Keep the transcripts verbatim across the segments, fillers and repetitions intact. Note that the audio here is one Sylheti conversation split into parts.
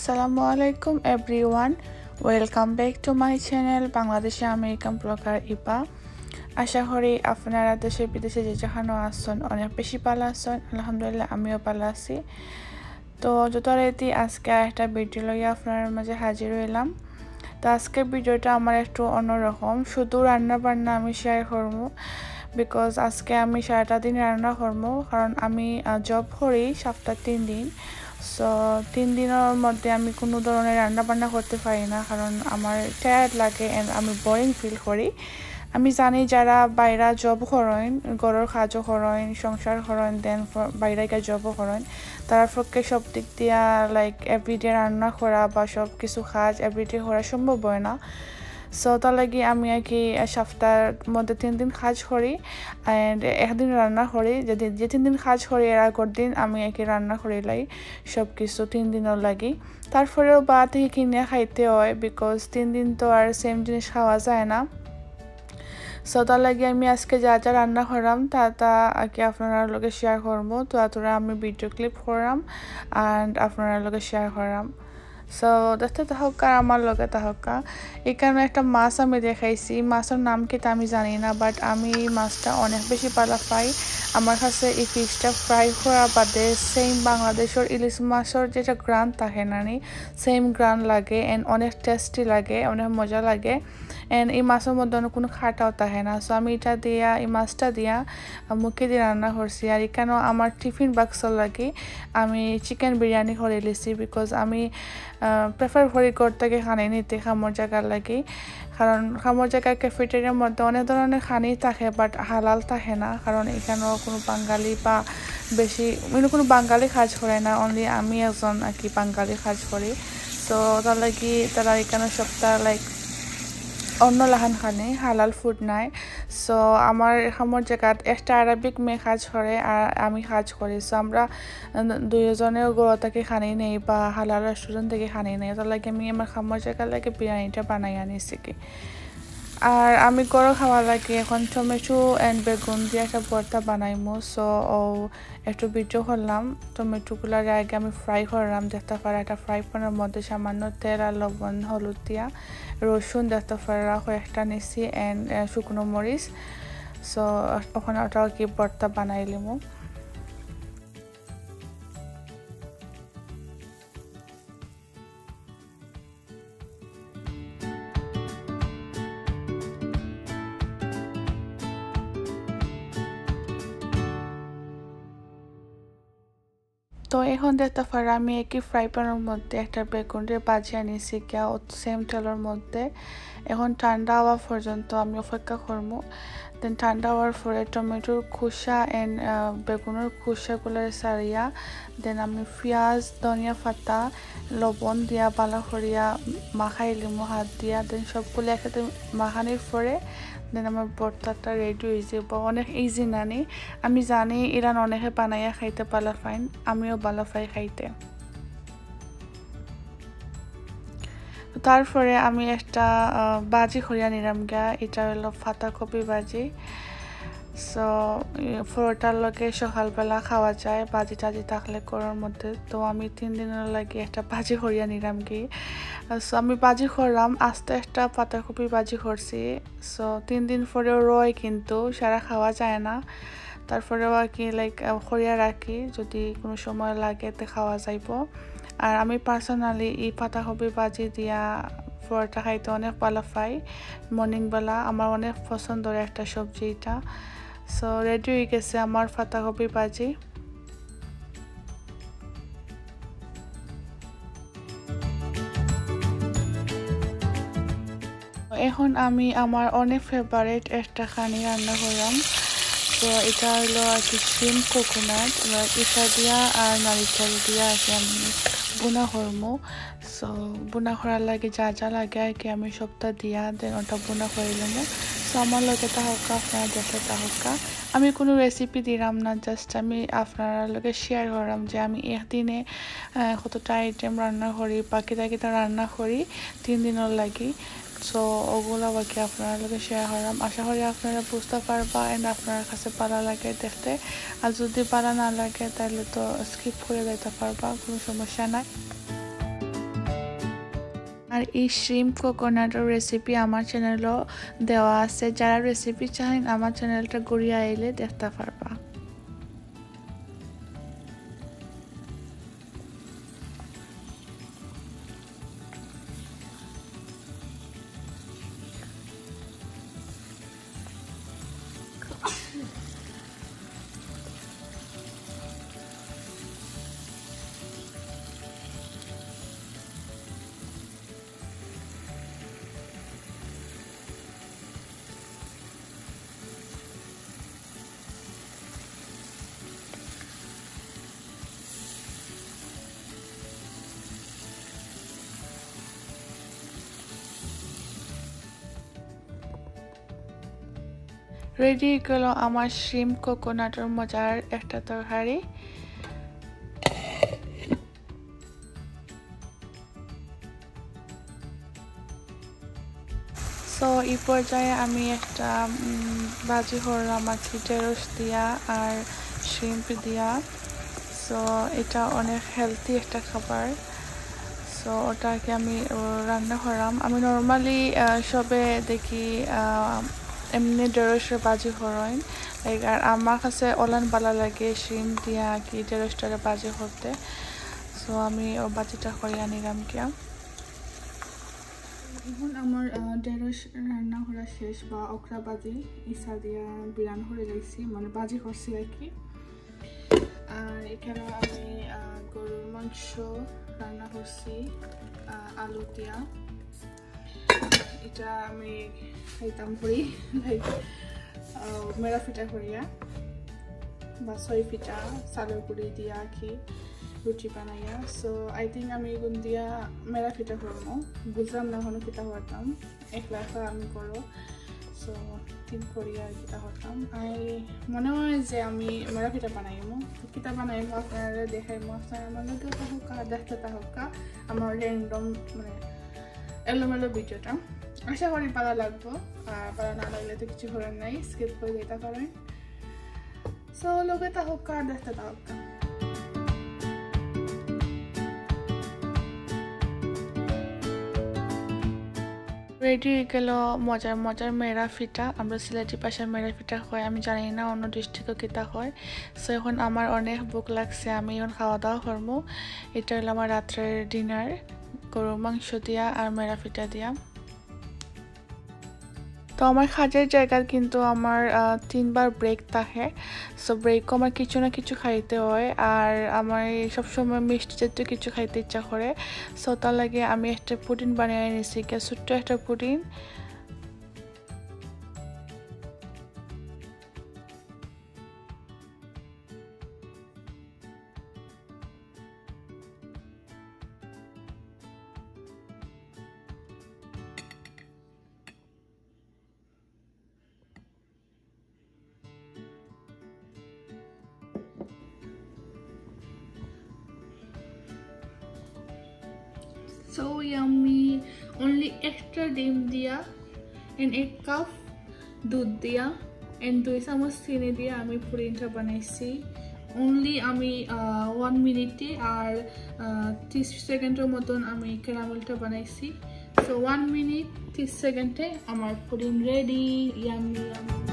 Assalamu alaikum everyone, welcome back to my channel Bangladeshi American Blogger Ipa. আশা করি আপনারা দেশে বিদেশে যে যেখানো আছইন অনেক বেশি ভালা আছইন। আলহামদুলিল্লাহ, আমিও ভালা আছি। তো যথারীতি আজকে একটা ভিডিও লইয়া আপনারার মাঝে হাজির অইলাম। তো আজকে ভিডিওটা আমার একটু অন্যরকম, শুধু রান্না বান্না আমি শেয়ার করমু, বিকজ আজকে আমি সারাটা দিন রান্না করমু, কারণ আমি জব করি সপ্তাহ তিন দিন। সো তিন দিনের মধ্যে আমি কোনো ধরনের রান্না বান্না করতে পারি না, কারণ আমার টায়ার্ড লাগে অ্যান্ড আমি বোরিং ফিল করি। আমি জানি যারা বাইরা জব করইন, ঘরর কাজও করইন, সংসার করইন, দেন বাইরা গিয়া জবও করইন, তারার পক্ষে সব দিক দিয়া লাইক এভরিডে রান্না করা বা সব কিছু কাজ এভরিডে করা সম্ভব হয় না। সো তার লাগি আমি আর কি সপ্তাহর মধ্যে তিন দিন কাজ করি অ্যান্ড একদিন রান্না করি। যে দিন, যে তিন দিন কাজ করি এর আগর দিন আমি আর কি রান্না করি লাই সব কিছু তিন দিনের লাগি। তারপরেও বাজার থাকি কিনিয়া খাইতে হয়, বিকজ তিন দিন তো আর সেম জিনিস খাওয়া যায় না। সো তার লাগি আমি আজকে যা যা রান্না করলাম তা তা আর কি আপনারার লগে শেয়ার করমু। তো এতটা আমি ভিডিও ক্লিপ করলাম অ্যান্ড আপনারার লগে শেয়ার করলাম। সো দেখতে থাকুক্কা আর আমার লগে থাকুক্কা। এখানো একটা মাছ আমি দেখাইছি, মাছর নাম কিতা আমি জানি না, বাট আমি এই মাছটা অনেক বেশি ভালা পাই। আমার কাছে এই ফিশটা ফ্রাই করা বাদে সেম বাংলাদেশর ইলিশ মাছর যেটা ঘ্রাণ থাকে না নি, সেম ঘ্রাণ লাগে অ্যান্ড অনেক টেস্টি লাগে, অনেক মজা লাগে। অ্যান্ড এই মাছর মধ্যে অন্য কোনো কাটাও থাকে না। সো আমি এটা দিয়া, এই মাছটা দিয়া মুখে দিয়ে রান্না করছি। আর এখানো আমার টিফিন বাক্সর লাগি আমি চিকেন বিরিয়ানি করি লিছি, বিকজ আমি প্রেফার করি ঘর থাকি খানি নিতে কামর জাগার লাগি, কারণ কামর জাগার ক্যাফেটেরিয়ার মধ্যে অনেক ধরনের খানি থাকে, বাট হালাল থাকে না, কারণ এখানো কোনো বাঙালি বা বেশি মানে কোনো বাঙালি কাজ করে না, অনলি আমি একজন আর কি বাঙালি কাজ করি। সো তার লাগি তারা এখানো সপ্তাহ লাইক অন্য লাখান খানি, হালাল ফুড নাই। সো আমার কামর জাগাত একটা আরবিক মেয়ে কাজ করে আর আমি কাজ করি। সো আমরা দুইজনেও ঘর থাকি খানি নেই বা হালাল রেস্টুরেন্ট থাকি খানি নেই, তার লাগি আমি আমার কামর জাগার লাগি বিরিয়ানিটা বানাই আনিছি কি। আর আমি ঘরো খাওয়ার লাগি এখন টমেটো অ্যান্ড বেগুন দিয়া একটা ভর্তা বানাইমু। সো ও একটু ভিডিও করলাম, টমেটোগুলারে আগে আমি ফ্রাই করলাম। দেখতে পারো একটা ফ্রাই প্যানের মধ্যে সামান্য তেল আর লবণ, হলুদ দিয়া, রসুন দেখতে পারো কয়েকটা নিছি অ্যান্ড শুকনো মরিচ। সো ওখানে ওটাও কি ভর্তা বানাইলিমু। তো এখন দেখতে পারো আমি একই ফ্রাই প্যানের মধ্যে একটা বেগুনরে ভাজিয়া নিছি গিয়া ও সেম তেলর মধ্যে। এখন ঠান্ডা হওয়া পর্যন্ত আমি অপেক্ষা করমু। দেন ঠান্ডা হওয়ার পরে টমেটোর খোসা অ্যান্ড বেগুনর খোসাগুলো ছাড়িয়া দেন আমি পিঁয়াজ, ধনিয়া পাতা, লবণ দিয়া ভালা করিয়া মাখাইলিমু হাত দিয়া। দেন সবগুলো একসাথে মাখানির পরে দেন আমার ভর্তাটা রেডি হয়ে যাইব। অনেক ইজি নানি, আমি জানি ইরান অনেকে বানাইয়া খাইতে ভালা পাইন, আমিও ভালা পাই খাইতে। তারপরে আমি একটা ভাজি করিয়া নিলাম গিয়া, এটা হলো পাতাকপি ভাজি। সো পরোটার লগে সকালবেলা খাওয়া যায় ভাজি টাজি থাকলে ঘরর মধ্যে। তো আমি তিন দিনের লাগি একটা ভাজি করিয়া নিলাম কি। সো আমি ভাজি করলাম, আস্তে একটা পাতাকপি ভাজি করছি। সো তিন দিন পরেও রয়, কিন্তু সারা খাওয়া যায় না। তারপরেও আর কি লাইক করিয়া রাখি, যদি কোনো সময় লাগে তে খাওয়া যাইব। আর আমি পার্সোনালি এই পাতাকপি ভাজি দিয়া পরোটা খাইতে অনেক ভালা পাই। মর্নিং বেলা আমার অনেক পছন্দর একটা সবজি এটা। সো রেডি হয়ে গেছে আমার পাতাকপি ভাজি। এখন আমি আমার অনেক ফেভারিট একটা খানি রান্না করলাম। তো এটা হলো আর কি স্টিম কোকোনাট, এটা দিয়া আর নারিকেল দিয়া আর কি আমি বুনা করমু। সো বুনা করার লাগি যা যা লাগে আর কি আমি সবটা দিয়া দেন ওটা বুনা করে নেবো। সো আমার লগে থাকুক্কা, আপনারা দেখতে থাকুক্কা। আমি কোনো রেসিপি দিলাম না, জাস্ট আমি আপনারার লগে শেয়ার করলাম যে আমি একদিনে কতটা আইটেম রান্না করি বা কিতা কিতা রান্না করি তিন দিনের লাগি। সো ওগুলা বাকি আপনারার লগে শেয়ার করলাম। আশা করি আপনারা বুঝতে পারবা অ্যান্ড আপনারার কাছে ভালা লাগে দেখতে। আর যদি ভালা না লাগে তাহলে তো স্কিপ করে যাইতে পারবা, কোনো সমস্যা নাই। এই shrimp coconutর recipe আমার channelও দেওয়া আছে। যারা recipe চাইন, আমার channelটা ঘুরিয়া আইলে দেখতা পারবা। Ready হয়ে গেল আমার shrimp coconutর মজার একটা তরকারি। So এই পর্যায়ে আমি একটা, উম, ভাজি করলাম আর কি, ঢেঁড়স দিয়া আর shrimp দিয়া। So এটা অনেক healthy একটা খাবার। So ওটাকে আমি, আহ, রান্না করাম। আমি normally, আহ, সবে দেখি, আহ, এমনি ঢেঁড়সের ভাজি করইন, like, আর আমার কাছে ওলান ভালা লাগে shrimp দিয়া কি ঢেঁড়সটারে ভাজি করতে। So আমি ও ভাজিটা করিয়া নিলাম গিয়া। এখন আমার, আহ, ঢেঁড়স রান্না করা শেষ, বা ওকরা ভাজি ইসা দিয়া বিরান করে লাইছি, মানে ভাজি করছি আর কি। আর এখানে আমি, আহ, গরুর মাংস রান্না করছি, আহ, আলু দিয়া। এটা আমি খাইতাম করি, like, আহ, মেরা ফিটা করিয়া বা ছই ফিটা, চালর গুড়ি দিয়া আর কি রুটি বানাইয়া। So I think আমি এগুন দিয়া মেরা ফিটা করবো, বুঝলাম না এখনো ফিটা করতাম, একলা একলা আমি করো। So ঠিক করিয়া আর কিতা করতাম, আমি মনে হয় যে আমি মেরা ফিটা বানাইমু। তো কিতা বানাইমু আপনারা দেখাইমু, আপনারা আমার লগে থাকুক্কা, দেখতে থাকুক্কা আমার random, মানে, এলোমেলো ভিডিওটা। আশা করি ভালা লাগবো, আর ভালা না লাগলে তো কিছু করার নাই, skip করে দিতে পারেন। So লগে থাকুক্কা, দেখতে থাকুক্কা। Ready হয়ে গেল মজার মজার মেরা ফিটা। আমরা সিলেটি ভাষায় মেরা ফিটা কই, আমি জানি না অন্য districtও কিতা কয়। So এখন আমার অনেক ভুক লাগছে, আমি এখন খাওয়া দাওয়া করমু। এটা হলো আমার রাত্রের dinner, গরুর মাংস দিয়া আর মেরা ফিটা দিয়া। তো আমার কাজের জায়গার কিন্তু আমার, আহ, তিনবার break থাকে। So breakও আমার কিছু না কিছু খাইতে হয়, আর আমার এই সবসময় মিষ্টি জাতীয় কিছু খাইতে ইচ্ছা করে। So তার লাগি আমি একটা pudding বানিয়ে নিছি, ছোট্ট একটা pudding। So yummy, only একটা ডিম দিয়া and এক কাপ দুধ দিয়া and দুই চামচ চিনি দিয়া আমি পুডিংটা বানাইছি। Only আমি, আহ, ওয়ান মিনিটে আর, আহ, তিরিশ সেকেন্ডের মতন আমি ক্যারামেলটা বানাইছি। So ওয়ান মিনিট তিরিশ সেকেন্ডে আমার পুডিং ready। Yummy, yummy।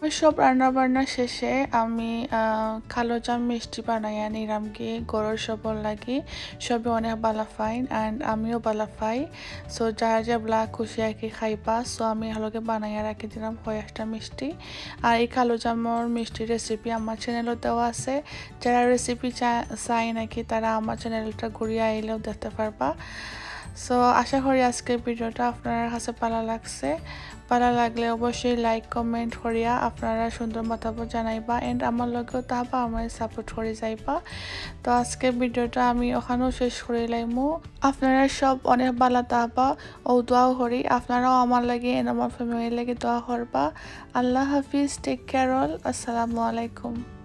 আমার সব রান্না বান্না শেষে আমি, আহ, কালো জাম মিষ্টি বানাইয়া নিলাম কি গরুর সবর লাগি। সবে অনেক ভালা পাইন and আমিও ভালা পাই। So যার যেবলা খুশি আর কি খাইবা। So আমি হলকে বানাইয়া রাখি দিলাম কয়েকটা মিষ্টি। আর এই কালো জামর মিষ্টি recipe আমার channelও দেওয়া আছে। যারা recipe চা-, চাই নাকি, তারা আমার channelটা ঘুরিয়া আইলেও দেখতে পারবা। So আশা করি আজকের ভিডিওটা আপনারার কাছে ভালা লাগছে। ভালা লাগলে অবশ্যই লাইক কমেন্ট করিয়া আপনারা সুন্দর মতামত জানাইবা, and আমার লগেও থাকবা, আমারে সাপোর্ট করি যাইবা। তো আজকের ভিডিওটা আমি ওখানেও শেষ করি লাইমু। আপনারা সব অনেক ভালা থাকবা, ও দোয়াও করি আপনারাও আমার লাগি and আমার ফ্যামিলির লাগি দোয়া করবা। আল্লাহ হাফিজ, টেক কেয়ার অল, আসসালামু আলাইকুম।